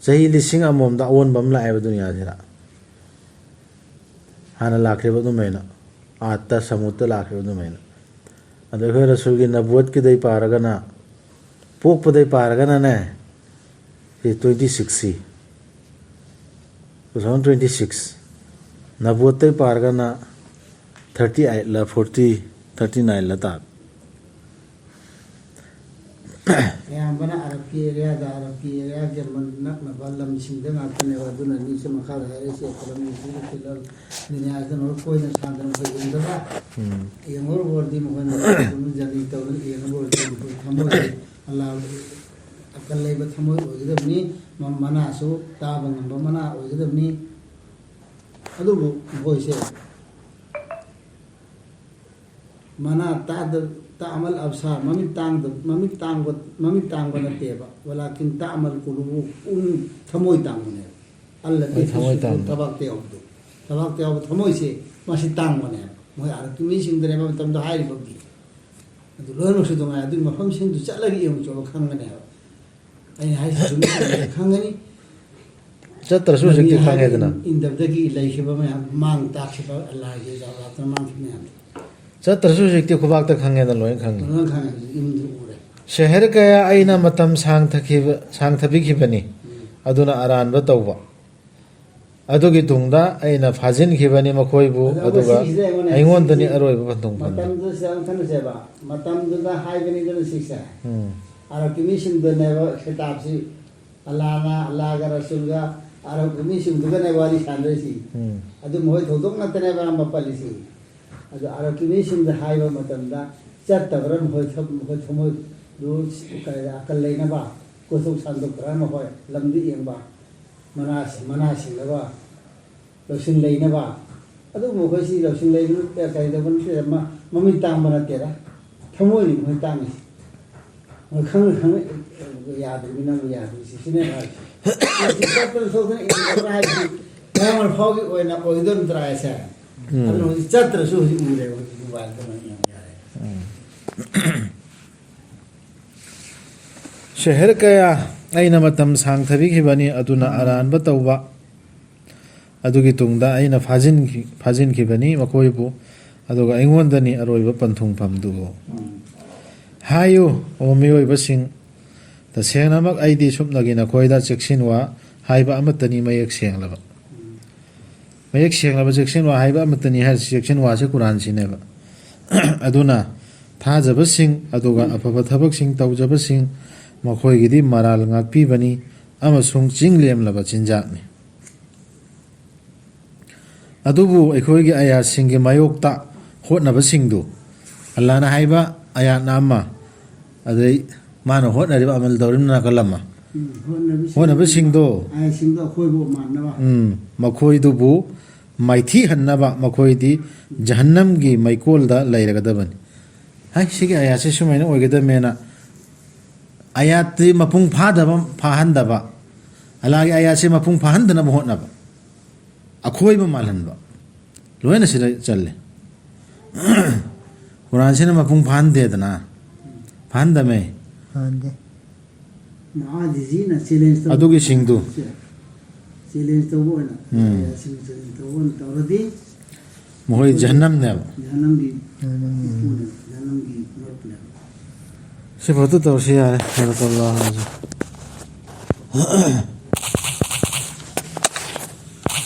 ꯆꯍꯤ ꯂꯤꯁꯤꯡ ꯑꯃꯃꯝꯗ ꯑꯑꯣꯟꯕ ꯑꯃ ꯂꯥꯛꯑꯦꯕ ꯗꯨꯅꯤꯌꯥꯁꯤꯗ꯫ ꯍꯥꯟꯅ ꯂꯥꯛꯈꯤꯕ ꯑꯗꯨꯃꯥꯏꯅ, ꯑꯥꯠꯇ, ꯁꯃꯨꯠꯇ ꯂꯥꯛꯈꯤꯕ ꯑꯗꯨꯃꯥꯏꯅ꯫ ꯑꯗꯣ ꯑꯩꯈꯣꯏ ꯔꯁꯨꯜꯒꯤ ꯅꯕꯨꯋꯠꯀꯤꯗꯩ ꯄꯥꯔꯒꯅ, ꯄꯣꯛꯄꯗꯩ ꯄꯥꯔꯒꯅꯅꯦ, ꯁꯤ twenty six ꯁꯤ, two thousand twenty six, ꯅꯕꯨꯋꯠꯇꯩ ꯄꯥꯔꯒꯅ thirty eight ꯂ, forty, thirty nine ꯂ ꯇꯥꯕ꯫ ꯑꯌꯥꯝꯕꯅ ꯑꯔꯕꯀꯤ ꯑꯦꯔꯤꯌꯥꯗ, ꯑꯔꯕꯀꯤ ꯑꯦꯔꯤꯌꯥꯒꯤ ꯃꯟ-, ꯅꯛꯅꯕ ꯂꯝꯁꯤꯡꯗ ꯉꯥꯛꯇꯅꯦꯕ꯫ ꯑꯗꯨꯅꯅꯤ ꯁꯤ ꯃꯈꯥꯗ ꯍꯥꯏꯔꯛꯏꯁꯦ, ꯀꯔꯝꯕ ꯃꯤꯁꯤꯡ ꯊꯤꯜꯂ ꯗꯨꯅꯤꯌꯥꯁꯤꯗ ꯃꯔꯨ ꯀꯣꯏꯅ ꯁꯥꯟꯗꯅ ꯃꯈꯣꯏ ꯌꯦꯡꯗꯕ꯫ ꯎꯝ꯫ ꯌꯦꯡꯍꯧꯔꯕ ꯑꯣꯏꯔꯗꯤ ꯃꯈꯣꯏꯅ ꯑꯗꯨꯝ ꯖꯔꯅꯤ ꯇꯧꯔꯒ ꯌꯦꯡꯉꯕ ꯑꯣꯏꯔꯗꯤ ꯃꯈꯣꯏ ꯊꯃꯣꯏꯁꯦ ꯑꯜꯂꯥꯍ ꯑꯀꯜ ꯂꯩꯕ ꯊꯃꯣꯏ ꯑꯣꯏꯒꯗꯕꯅꯤ꯫ ꯃ-, ꯃꯅꯥꯁꯨ ꯇꯥꯕ ꯉꯝꯕ ꯃꯅꯥ ꯑꯣꯏꯒꯗꯕꯅꯤ꯫ ꯑꯗꯨꯕꯨ ꯃꯈꯣꯏꯁꯦ ꯃꯅꯥ ꯇꯥꯗ-, ꯇꯥꯃꯜ ꯑꯕꯁꯥꯔ, ꯃꯃꯤꯠ ꯇꯥꯡꯗ-, ꯃꯃꯤꯠ ꯇꯥꯡꯕ, ꯃꯃꯤꯠ ꯇꯥꯡꯕ ꯅꯠꯇꯦꯕ꯫ ꯋꯂꯥꯀꯤꯟ ꯇꯥꯃꯜ ꯀꯨꯂꯨꯕꯨ, ꯄꯨꯛꯅꯤꯡ, ꯊꯃꯣꯏ ꯇꯥꯡꯕꯅꯦꯕ꯫ ꯑꯜꯂꯗꯤ ꯍꯣꯏ, ꯊꯃꯣꯏ ꯇꯥꯡꯕ꯫ ꯊꯕꯥꯛꯇ ꯌꯥꯎꯕꯗꯣ꯫ ꯊꯕꯥꯛꯇ ꯌꯥꯎꯕ ꯊꯃꯣꯏꯁꯦ, ꯃꯁꯤ ꯇꯥꯡꯕꯅꯦꯕ꯫ ꯃꯣꯏ ꯑꯥꯔꯕꯀꯤ ꯃꯤꯁꯤꯡꯗꯨꯅꯦꯕ ꯃꯇꯝꯗꯣ ꯍꯥꯏꯔꯤꯕꯗꯤ꯫ ꯑꯗꯨ ꯂꯣꯏꯅꯃꯛꯁꯨ ꯅꯨꯡꯉꯥꯏ꯫ ꯑꯗꯨꯒꯤ ꯃꯐꯝꯁꯤꯡꯗꯨ ꯆꯠꯂꯒ ꯌꯦꯡꯉꯨ ꯆꯠꯂꯣ ꯈꯪꯒꯅꯦꯕ꯫ ꯑꯩꯅ ꯍꯥꯏꯁꯤ ꯑꯗꯨꯝ ꯈꯪꯒꯅꯤ꯫ ꯆꯠꯇ꯭ꯔꯁꯨ ꯍꯧꯖꯤꯛꯇꯤ ꯃꯤ ꯈꯪꯉꯦꯗꯅ꯫ ꯍꯥꯏꯕ ꯏꯟꯗꯕꯗꯒꯤ ꯂꯩꯈꯤꯕ ꯃꯌꯥꯝ ꯃꯥꯡ ꯇꯥꯛꯈꯤꯕ ꯑꯜꯂꯥꯍꯒꯤ ꯖꯥꯂꯥꯠꯇ ꯃꯥꯡꯈꯤꯕ ꯃꯌꯥꯝꯗꯣ꯫ ꯆꯠꯇ꯭ꯔꯁꯨ ꯍꯧꯖꯤꯛꯇꯤ ꯈꯨꯕꯥꯛꯇ ꯈꯪꯉꯦꯗꯅ, ꯂꯣꯏꯅ ꯈꯪꯉꯦ꯫ ꯂꯣꯏꯅ ꯈꯪꯉꯦ, ꯍꯧꯖꯤꯛ ꯌꯨꯝꯗ ꯎꯔꯦ꯫ ꯁꯍꯔ ꯀꯌꯥ ꯑꯩꯅ ꯃꯇꯝ ꯁꯥꯡꯊꯈꯤꯕ-, ꯁꯥꯡꯊꯕꯤꯈꯤꯕꯅꯤ, ꯎꯝ꯫ ꯑꯗꯨꯅ ꯑꯔꯥꯟꯕ ꯇꯧꯕ꯫ ꯑꯗꯨꯒꯤ ꯇꯨꯡꯗ ꯑꯩꯅ ꯐꯥꯖꯤꯟꯈꯤꯕꯅꯤ ꯃꯈꯣꯏꯕꯨ, ꯑꯗꯣ ꯑꯩꯈꯣꯏ ꯑꯗꯨꯒ ꯁꯤꯒꯤꯁꯤꯗ ꯌꯦꯡꯉꯨꯅꯦ, ꯑꯩꯉꯣꯟꯗꯅꯤ ꯁꯤꯒꯤꯁꯤ ꯑꯔꯣꯏꯕ ꯄꯟꯊꯨꯡ ꯐꯝꯂꯤ꯫ ꯃꯇꯝꯗꯨꯗ ꯁꯤꯗ ꯑꯃꯨꯛ ꯈꯟꯅꯁꯦꯕ꯫ ꯃꯇꯝꯗꯨꯗ ꯍꯥꯏꯕꯅꯤꯗꯅ ꯁꯤꯁꯦ꯫ ꯎꯝ꯫ ꯑꯔꯕꯀꯤ ꯃꯤꯁꯤꯡꯗꯅꯦꯕ ꯈꯤꯇꯥꯕꯁꯤ, ꯑꯜꯂꯥꯍꯅ, ꯑꯜꯂꯥꯍꯒ ꯔꯁꯨꯜꯒ ꯑꯔꯕꯀꯤ ꯃꯤꯁꯤꯡꯗꯨꯒꯅꯦ ꯋꯥꯔꯤ ꯁꯥꯟꯅꯔꯤꯁꯤ꯫ ꯎꯝ꯫ ꯑꯗꯨ ꯃꯈꯣꯏ ꯊꯧꯗꯣꯛ ꯉꯥꯛꯇꯅꯦꯕ ꯑꯌꯥꯝꯕ ꯄꯜꯂꯤꯁꯤ꯫ ꯑꯗꯨ ꯑꯔꯕꯀꯤ ꯃꯤꯁꯤꯡꯗ ꯍꯥꯏꯕ ꯃꯇꯝꯗ ꯆꯠꯇꯕ꯭ꯔꯥ ꯃꯈꯣꯏ ꯊ-, ꯃꯈꯣꯏ ꯊꯃꯣꯏꯗꯨ ꯀꯔꯤ ꯑꯀꯜ ꯂꯩꯅꯕ, ꯀꯣꯏꯊꯣꯛ ꯁꯟꯗꯣꯛꯄ꯭ꯔꯥ ꯃꯈꯣꯏ ꯂꯝꯗꯨ ꯌꯦꯡꯕ, ꯃꯅꯥ-, ꯃꯅꯥ ꯁꯤꯡꯅꯕ, ꯂꯧꯁꯤꯡ ꯂꯩꯅꯕ꯫ ꯑꯗꯨꯕꯨ ꯃꯈꯣꯏꯁꯤ ꯂꯧꯁꯤꯡ ꯂꯩꯕ ꯅꯠꯇꯦ, ꯀꯔꯤ ꯇꯧꯕ ꯅꯠꯇꯦ, ꯃ-, ꯃꯃꯤꯠ ꯇꯥꯡꯕ ꯅꯠꯇꯦꯗ꯫ ꯊꯃꯣꯏꯅꯤ ꯃꯈꯣꯏ ꯇꯥꯡꯉꯤꯁꯤ꯫ ꯈꯪꯅ ꯈꯪꯅ ꯌꯥꯗ꯭ꯔꯤꯕꯅꯤꯅ ꯌꯥꯗ꯭ꯔꯤꯁꯤ ꯁꯤꯅꯦ ꯍꯥꯏꯁꯦ꯫ ꯆꯠꯇꯅ ꯊꯣꯛꯇꯅ ꯏꯟꯗꯕ꯭ꯔꯥ ꯍꯥꯏꯁꯤ ꯃꯌꯥꯝ ꯐꯥꯎꯒꯤ ꯑꯣꯏꯅ ꯑꯣꯏꯒꯗꯧꯔꯤꯕ꯭ꯔꯥ ꯍꯥꯏꯁꯦ? ꯎꯝ꯫ ꯑꯗꯨꯅ ꯍꯧꯖꯤꯛ ꯆꯠꯇ꯭ꯔꯁꯨ ꯍꯧꯖꯤꯛ ꯎꯔꯦꯕ, ꯍꯧꯖꯤꯛ ꯃꯣꯕꯥꯏꯜꯗ ꯂꯣꯏꯅ ꯌꯦꯡꯕ ꯌꯥꯔꯦ꯫ ꯎꯝ꯫ ꯁꯍꯔ ꯀꯌꯥ ꯑꯩꯅ ꯃꯇꯝ ꯁꯥꯡꯊꯕꯤꯈꯤꯕꯅꯤ, ꯑꯗꯨꯅ ꯑꯔꯥꯟꯕ ꯇꯧꯕ ꯑꯗꯨꯒꯤ ꯇꯨꯡꯗ ꯑꯩꯅ ꯐꯥꯖꯤꯟꯈꯤ-, ꯐꯥꯖꯤꯟꯈꯤꯕꯅꯤ ꯃꯈꯣꯏꯕꯨ, ꯑꯗꯨꯒ ꯑꯩꯉꯣꯟꯗꯅꯤ ꯑꯔꯣꯏꯕ ꯄꯟꯊꯨꯡꯐꯝꯗꯨ꯫ ꯎꯝ꯫ ꯍꯥꯏꯌꯨ, ꯑꯣ ꯃꯤꯑꯣꯏꯕꯁꯤꯡ, ꯇꯁꯦꯡꯅꯃꯛ ꯑꯩꯗꯤ ꯁꯨꯞꯅꯒꯤ ꯅꯈꯣꯏꯗ ꯆꯦꯛꯁꯤꯟꯋꯥ ꯍꯥꯏꯕ ꯑꯃꯠꯇꯅꯤ ꯃꯌꯦꯛ ꯁꯦꯡꯂꯕ꯫ ꯎꯝ꯫ ꯃꯌꯦꯛ ꯁꯦꯡꯂꯕ ꯆꯦꯛꯁꯤꯟꯋꯥ ꯍꯥꯏꯕ ꯑꯃꯠꯇꯅꯤ ꯍꯥꯏꯔꯤꯁꯤ, ꯆꯦꯛꯁꯤꯟꯋꯥꯁꯦ ꯀꯨꯔꯥꯟꯁꯤꯅꯦꯕ꯫ ꯑꯗꯨꯅ ꯊꯥꯖꯕꯁꯤꯡ, ꯑꯗꯨꯒ ꯑꯐꯕ ꯊꯕꯛꯁꯤꯡ ꯇꯧꯖꯕꯁꯤꯡ, ꯃꯈꯣꯏꯒꯤꯗꯤ ꯃꯔꯥꯜ ꯉꯥꯛꯄꯤꯕꯅꯤ ꯑꯃꯁꯨꯡ ꯆꯤꯡ ꯂꯦꯝꯂꯕ ꯆꯤꯟꯖꯥꯛꯅꯤ꯫ ꯑꯗꯨꯕꯨ ꯑꯩꯈꯣꯏꯒꯤ ꯑꯌꯥꯠꯁꯤꯡꯒꯤ ꯃꯥꯌꯣꯛꯇ ꯍꯣꯠꯅꯕꯁꯤꯡꯗꯨ, ꯑꯜꯂꯥꯍꯅ ꯍꯥꯏꯕ ꯑꯌꯥꯠꯅ ꯑꯃ, ꯑꯗꯩ ꯃꯥꯅ ꯍꯣꯠꯅꯔꯤꯕ ꯑꯃꯜ ꯇꯧꯔꯤꯕ ꯅꯥꯀꯜ ꯑꯃ꯫ ꯎꯝ, ꯍꯣꯠꯅꯕꯁꯤꯡ-, ꯍꯣꯠꯅꯕꯁꯤꯡꯗꯣ, ꯑꯌꯥꯠꯁꯤꯡꯗꯣ ꯑꯩꯈꯣꯏꯕꯨ ꯃꯥꯟꯅꯕ꯫ ꯎꯝ, ꯃꯈꯣꯏꯗꯨꯕꯨ ꯃꯥꯏꯊꯤꯍꯟꯅꯕ ꯃꯈꯣꯏꯗꯤ ꯖꯍꯟꯅꯝꯒꯤ ꯃꯩꯀꯣꯜꯗ ꯂꯩꯔꯒꯗꯕꯅꯤ꯫ ꯍꯥꯏ, ꯁꯤꯒꯤ ꯑꯌꯥꯠꯁꯦ ꯁꯨꯃꯥꯏꯅ ꯑꯣꯏꯒꯗꯕꯅꯦꯅ ꯑꯌꯥꯠꯇꯤ ꯃꯄꯨꯡ ꯐꯥꯗꯕ, ꯐꯥꯍꯟꯗꯕ, ꯑꯜꯂꯥꯍꯒꯤ ꯑꯌꯥꯠꯁꯦ ꯃꯄꯨꯡ ꯐꯥꯍꯟꯗꯅꯕ ꯍꯣꯠꯅꯕ, ꯑꯈꯣꯏꯕ ꯃꯥꯜꯍꯟꯕ, ꯂꯣꯏꯅ ꯁꯤꯗ ꯆꯜꯂꯦ꯫ ꯀꯨꯔꯥꯟꯁꯤꯅ ꯃꯄꯨꯡ ꯐꯥꯍꯟꯗꯦꯗꯅ, ꯐꯥꯍꯟꯗꯃꯦ꯫ ꯐꯥꯍꯟꯗꯦ꯫ ꯃꯨꯑꯥꯖꯤꯖꯤꯅ ꯆꯦꯂꯦꯟꯖ ꯇꯧꯕ꯫ ꯑꯗꯨꯒꯤ ꯁꯤꯡꯗꯨ꯫ ꯆꯦꯂꯦꯟꯖ ꯇꯧꯕ ꯑꯣꯏꯅ, ꯎꯝ꯫ ꯑꯌꯥꯠꯁꯤꯡ ꯆꯦꯂꯦꯟꯖ ꯇꯧꯕ ꯑꯣꯏꯅ ꯇꯧꯔꯗꯤ ꯃꯈꯣꯏ ꯖꯍꯟꯅꯝꯅꯦꯕ꯫ ꯖꯍꯟꯅꯝꯒꯤ ꯖꯍꯟꯅꯝꯒꯤ ꯏꯄꯨꯅꯦꯕ, ꯖꯍꯟꯅꯝꯒꯤ ꯃꯔꯨꯞꯅꯦꯕ꯫ ꯁꯤ ꯐꯣꯇꯣ ꯇꯧꯔꯁꯤ ꯌꯥꯔꯦ꯫ ꯕꯥꯔꯥꯀꯜꯂꯥꯍꯨ ꯐꯤꯀꯨꯝ꯫